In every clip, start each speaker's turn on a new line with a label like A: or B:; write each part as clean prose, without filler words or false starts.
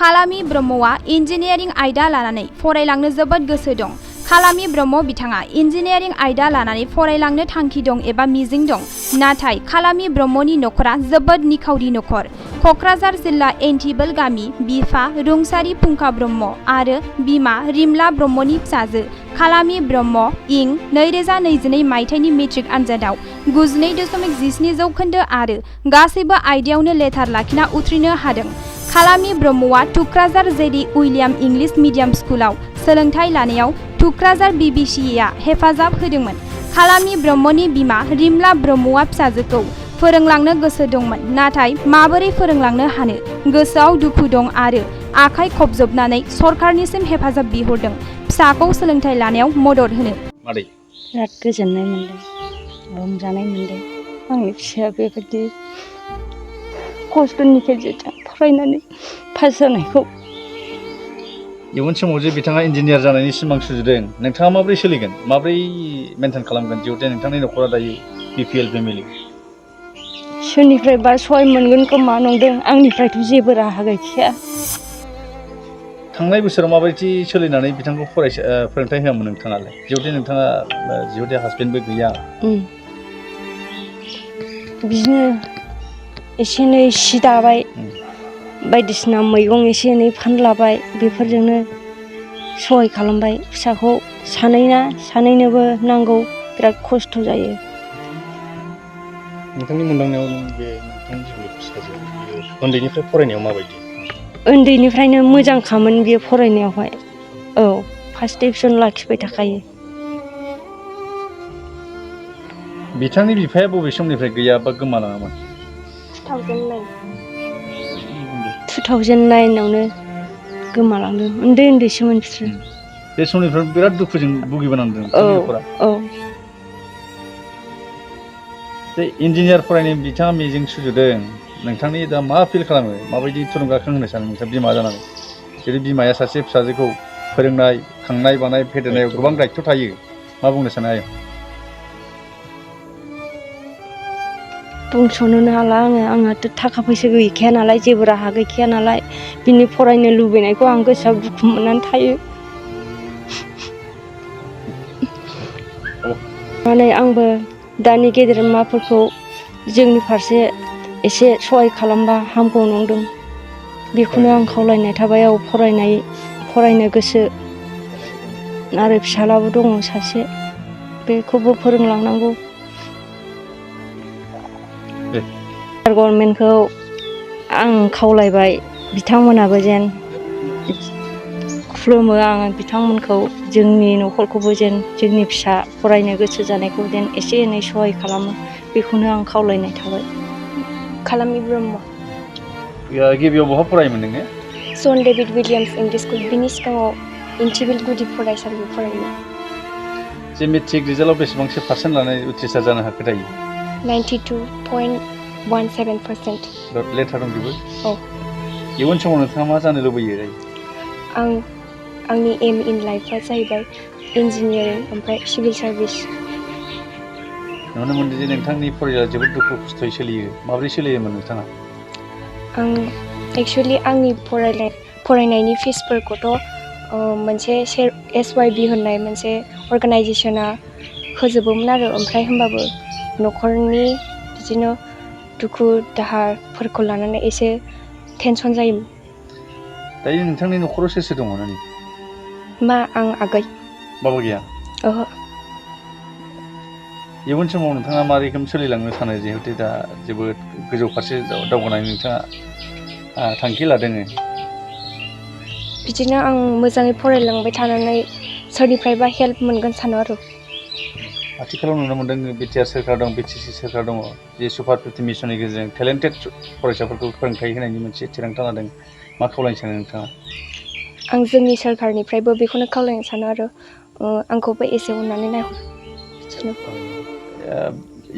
A: खालामी ब्रह्मआ engineering आयदा लानानै फरायलांनो जोबोद गोसो दं। खालामी ब्रह्म बिथाङा इन्जिनियारिं आयदा लानानै फरायलांनो थांखि दं एबा मिजिं दं। नाथाय खालामी ब्रह्मनि नखरा जोबोद निखावरि नखर। कक्राझार जिल्ला एन्टिबोल गामि बिफा रुंसारि फुंखा ब्रह्म आरो बिमा रिमला ब्रह्मनि फिसाजो खालामी ब्रह्म इं 2022 मायथाइनि मेट्रिक आनजादाव 92.17 जौखोन्दो आरो गासैबो आयदायावनो लेटार लाखिना उथ्रिनो हादों। खालामी ब्रह्मआ टुक्राझार जेडि उइलियाम इंलिश मिडियाम स्कुलाव सोलोंथाइ लानायाव टुक्राझार BBCA हेफाजाब होदोंमोन। खालामी ब्रह्मनि बिमा रिमला ब्रह्मआ फिसाजोखौ फोरोंलांनो गोसो दंमोन, नाथाय माबोरै फोरोंलांनो हानो गोसोआव दुखु दं आरो आखाइ खबजबनानै सरकारनिसिम हेफाजाब बिहरदों फिसाखौ सोलोंथाइ लानायाव मदद होनो।
B: बिराद गोजोननाय मोनदों, रंजानाय मोनदों। आंनि फिसाया बेबायदि खस्थ'नि गेजेरजों फरायनानै पास जानायखौ।
C: इयुन समाव जे बिथाङा इन्जिनियार जानायनि सिमां सुजुदों, नोंथाङा माबोरै सोलिगोन, माबोरै मेनटेन खालामगोन जिहेतु नोंथांनि नखरा दायो BPL फेमिलि?
B: सोरनिफ्रायबा सहाय मोनगोन खोमा नंदों, आंनिफ्रायथ' जेबो राहा गैखाया।
C: थांनाय बोसोराव माबायदि सोलिनानै बिथांखौ फोरोंथाइ होआमोन नोंथाङालाय? जिहेतु हासबेन्डबो गैया।
B: बिदिनो एसे एनै सि दाबाय, बायदिसिना मैगं एसे एनै फानलाबाय, बेफोरजोंनो सहाय खालामबाय। फिसाखौ सानैनोबो नांगौ, बिराद खस्थ' जायो।
C: नोंथांनि मोनदांनायाव बे नोंथांनि जिउनि फिसाजो उन्दैनिफ्राय फरायनायाव माबायदि?
B: उन्दैनिफ्रायनो मोजांखामोन बियो फरायनायावहाय। औ, फार्स्ट डिभिजन लाखिबाय थाखायो।
C: बिथांनि बिफाया बबे समनिफ्राय गैया बा गोमालाङामोन?
B: 2009 आवनो गोमालांदों। उन्दैसोमोन बिसोरो।
C: बे समनिफ्राय बिराद दुखुजों भुगिबोनांदों नोंथांनि नखरा। जे इन्जिनियार फरायनो बिथाङा मिजिं सुजुदों, नोंथांनि दा मा फिल खालामो, माबायदि थुलुंगाखां होनो सानो नोंथां बिमा जानानै? जेरै बिमाया सासे फिसाजोखौ फोरोंनाय, खांनाय, बानाय, फेदेरनायाव गोबां दायित्व थायो, मा बुंनो सानो आयं?
B: बुंस'नोनो हाला आंहाथ' थाखा फैसा गैखाया नालाय, जेबो राहा गैखाया नालाय, बिनि फरायनो लुबैनायखौ आं गोसोआव दुखु मोननानै थायो। माने आंबो दानि गेदेरमाफोरखौ जोंनि फारसे एसे सहाय खालामबा हामगौ नंदों। बेखौनो आं खावलायनाय थाबाय। फरायनो गोसो आरो फिसालाबो दङ सासे, बेखौबो फोरोंलांनांगौ। गभर्नमेन्टखौ आं खावलायबाय, बिथांमोनाबो जेन खुलुमो आं बिथांमोनखौ, जोंनि नखरखौबो जेन जोंनि फिसा फरायनो गोसो जानायखौ जेन एसे एनै सहाय खालामो, बेखौनो आं खावलायनाय थाबाय।
D: खालामी ब्रह्म।
C: गिबियाव बहा फरायोमोन नोङो?
D: सन डेभिड विलियाम्स इंलिश स्कुल, बिनि सिगाङाव इन्टिबेल गुदि फरायसालियाव फरायोमोन।
C: जे मेट्रिक रिजाल्टआव बेसेबांसो पार्सेन्ट लानानै उथ्रिसार जानो हाखो दायो?
D: 92.17%।
C: लेटार दंजोबो?
D: औ।
C: इयुन समाव नोंथाङा मा जानो लुबैयो दायो?
D: आंनि एम इन लाइफआ जाहैबाय इन्जिनियारिं ओमफ्राय सिभिल सार्भिस।
C: नुनो मोनदों जे नोंथांनि फरायनाया जोबोद दुखु खस्थ'यै सोलियो, माबोरै सोलियोमोन नोंथाङा?
D: एक्सुवेलि आंनि फरायनायनि फिसफोरखौथ' मोनसे SYB होननाय मोनसे अर्गानाइजेसना होजोबोमोन आरो, ओमफ्राय होमबाबो नखरनि बिदिनो दुखु दाहाफोरखौ लानानै एसे टेनसन जायोमोन।
C: दायो नोंथांनि नखराव सोर सोर दङ नानि?
D: आं आगै।
C: बाबा गैया?
D: ओहो।
C: इयुन समाव नोंथाङा मा रोखोम सोलिलांनो सानो, जिहेतु दा जोबोद गोजौ फारसे दावगानाय नोंथाङा थांखि लादों?
D: बिदिनो आं मोजाङै फरायलांबाय थानानै सोरनिफ्रायबा हेल्प मोनगोन सानो आरो।
C: आथिखालाव नुनो मोनदों BTR सोरखार दं, BTC सोरखार दङ, जे सुपार 50 मिसननि गेजेरजों टेलेन्टेड फरायसाफोरखौ फोरोंथाइ होनायनि मोनसे थिरांथा लादों, मा खावलायनो सानो नोंथाङा?
D: आं जोंनि सोरखारनिफ्रायबो बेखौनो खावलायनो सानो आरो, आंखौबो एसे अननानै नायहर।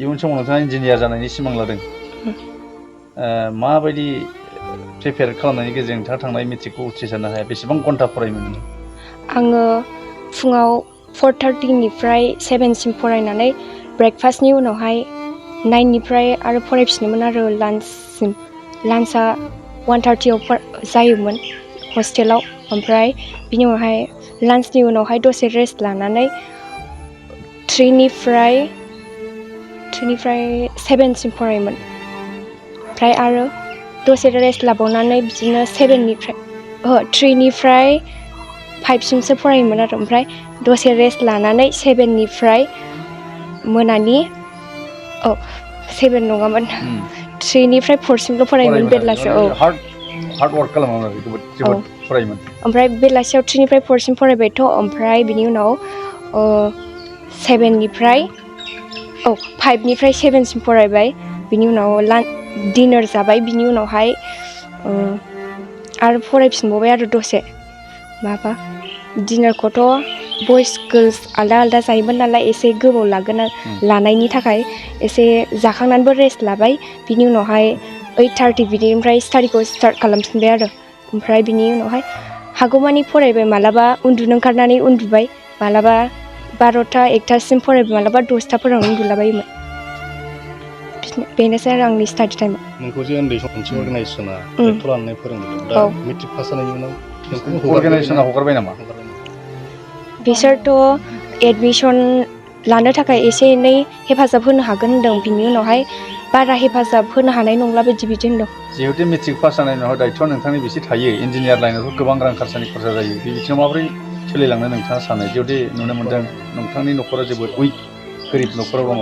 C: इयुन समाव नोंथाङा इन्जिनियार जानायनि सिमां लादों, माबायदि प्रिपेयार खालामनायनि गेजेरजों नोंथाङा थांनाय मेट्रिकखौ उथ्रिसारनो हाया? बेसेबां घन्टा फरायोमोन नोङो?
D: आङो फुङाव 4:30निफ्राय 7सिम फरायनानै ब्रेकफास्टनि उनावहाय 9निफ्राय आरो फरायफिनोमोन आरो लान्चसिम। लान्चआ 1:30आव जायोमोन, हस्टेलाव ओमफ्राय बिनि उनावहाय लान्चनि उनावहाय दसे रेस्ट लानानै 3निफ्राय 7सिम फरायोमोन ओमफ्राय आरो दसे रेस्ट लाबावनानै बिदिनो 3निफ्राय 5सिमसो फरायोमोन आरो ओमफ्राय दसे रेस्ट लानानै 7निफ्राय मोनानि 7 नङामोन 3निफ्राय 4सिमल' फरायोमोन बेलासियाव
C: हार्ड वार्क खालामोमोन आरो जोबोद फरायोमोन
D: ओमफ्राय बेलासियाव 3निफ्राय 4सिम फरायबायथ' ओमफ्राय बिनि उनाव 5निफ्राय 7सिम फरायबाय बिनि उनाव डिनार जाबाय बिनि उनावहाय आरो फरायफिनबावबाय आरो दसे डिनारखौथ' बयस गार्लस आलदा आलदा जायोमोन नालाय एसे गोबाव लागोन लानायनि थाखाय एसे जाखांनानैबो रेस्ट लाबाय बिनि उनावहाय 8:30 बिनिफ्राय स्टाडिखौ स्टार्ट खालामफिनबाय आरो ओमफ्राय बिनि उनावहाय हागौमानि फरायबाय मालाबा उन्दुनो ओंखारनानै उन्दुबाय मालाबा 12टा 1टासिम फरायबाय मालाबा 10टाफोरावनो उन्दुलाबायोमोन बेनोसै आरो आंनि स्टाडि टाइमा
E: नोंखौ जे उन्दै समाव मोनसे अर्गानाइजेसना दायथ' लानानै फोरोंदों दा मेट्रिक पास जानायनि उनाव
C: अर्गानाइजेसना हगारबाय नामा
D: बिसोरथ' एडमिसन लानो थाखाय एसे एनै हेफाजाब होनो हागोन होनदों बिनि उनावहाय बारा हेफाजाब होनो हानाय नंला बिदि होनदों
C: जिहेतु मेट्रिक पास जानायनि उनाव दायथ'आ नोंथांनि बेसे थायो इन्जिनियार लाइनावथ' गोबां रां खरसानि खरसा जायो बे बिथिङाव माबोरै सोलिलांनो नोंथाङा सानो जिहेतु नुनो मोन्दों नोंथांनि न'खरा जोबोद उइक गोरिब न'खराव दङ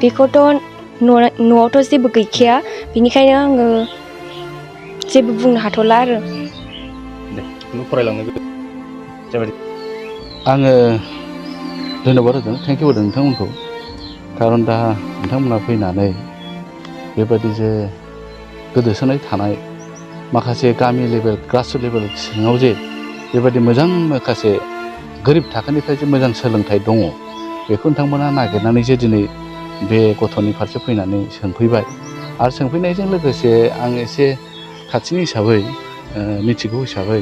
D: बेखौथ' न'आवथ' जेबो गैखाया बिनिखायनो आङो जेबो बुंनो हाथ'ला आरो
E: फरायलांनो
C: जाबाय
F: आङो धन्यबाद होदों थेंक इउ होदों नोंथांमोनखौ खारन दा नोंथांमोना फैनानै बेबायदि जे गोदोसोनाय थानाय माखासे गामि लेभेल ग्रासरुट लेभेल सिङाव जे बेबायदि मोजां माखासे गोरिब थाखोनिफ्राय जे मोजां सोलोंथाइ दङ बेखौ नोंथांमोना नागिरनानै जे दिनै बे गथ'नि फारसे फैनानै सोंफैबाय आरो सोंफैनायजों लोगोसे आं एसे खाथिनि हिसाबै मिथिगौ हिसाबै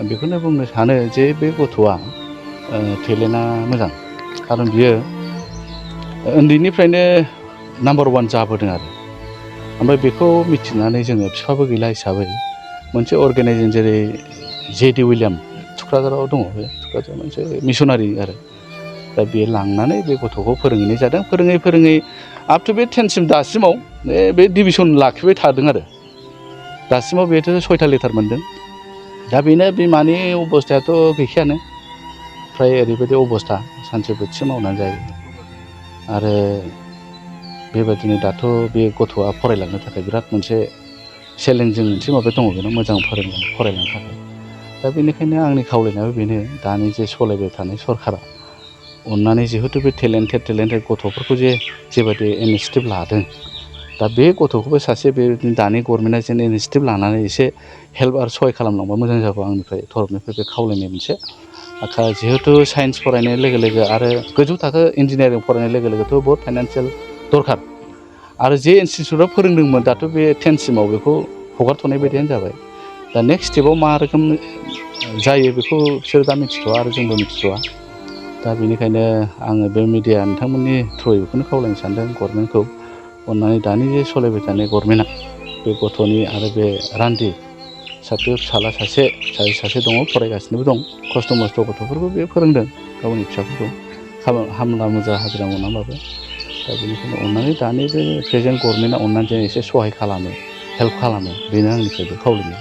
F: बेखौनो बुंनो सानो जे बे गथ'आ टेलेन्टआ मोजां खारन बियो उन्दैनिफ्रायनो नाम्बार 1 जाबोदों आरो ओमफ्राय बेखौ मिथिनानै जोङो बिफाबो गैला हिसाबै मोनसे अर्गानाइजेसन जेरै J.D. विलियाम थुक्राझाराव दङ बे थुक्राझार मोनसे मिसनारि आरो दा बे लांनानै बे गथ'खौ फोरोंहैनाय जादों फोरोङै आप टु बे 10सिम दासिमाव बे डिभिसन लाखिबाय थादों आरो दासिमाव बेथ' 6टा लेटार मोन्दों दा बेनो बिमानि अबस्थायाथ' गैखायानो फ्राय ओरैबायदि अबस्था सानसे बोथिसे मावनानै जायो आरो बेबायदिनो दाथ' बे गथ'आ फरायलांनो थाखाय बिराद मोनसे चेलेन्जिं मोनसे माबा दङ बेनाव मोजां फरायलांनो थाखाय दा बेनिखायनो आंनि खावलायनायाबो बेनो दानि जे सालायबाय थानाय सरकारा अननानै जिहेतु बे टेलेन्टेड गथ'फोरखौ जेबायदि इनिसिएटिभ लादों दा बे गथ'खौबो सासे बे दानि गभर्नमेन्टआ जेन इनिसिएटिभ लानानै एसे हेल्प आरो सहाय खालामलांबा मोजां जागौ आंनिफ्राय थरफनिफ्राय बे खावलायनाय मोनसे जिहेतु साइन्स फरायनाय लोगो लोगो आरो गोजौ थाखो इन्जिनियारिं फरायनाय लोगो लोगोथ' बहुत फाइनान्सियेल दरखार आरो जे इनस्टिटिउटआव फोरोंदोंमोन दाथ' बे 10सिमाव बेखौ हगारथ'नाय बायदियानो जाबाय दा नेक्स्ट स्टेपाव मा रोखोम जायो बेखौ बिसोर दा मिथिथ'वा आरो जोंबो मिथिथ'वा दा बेनिखायनो आङो बे मिडिया नोंथांमोननि थ्रुयै बेखौनो खावलायनो सानदों गभर्नमेन्टखौ अननानै दानि जे सालायबाय थानाय गभर्नमेन्टआ बे गथ'नि आरो बे रान्दि फिसाला सासे दङ फरायगासिनोबो दं खस्थ' मस्थ' गथ'फोरखौ बे फोरोंदों गावनि फिसाफोरखौ हामला मोजा हाजिरा मोनाबाबो दा बेनिखायनो अननानै दानि बे प्रेजेन्ट गभर्नमेन्टआ अननानै जों एसे सहाय खालामो हेल्प खालामो बेनो आंनिफ्रायबो खावलायनाय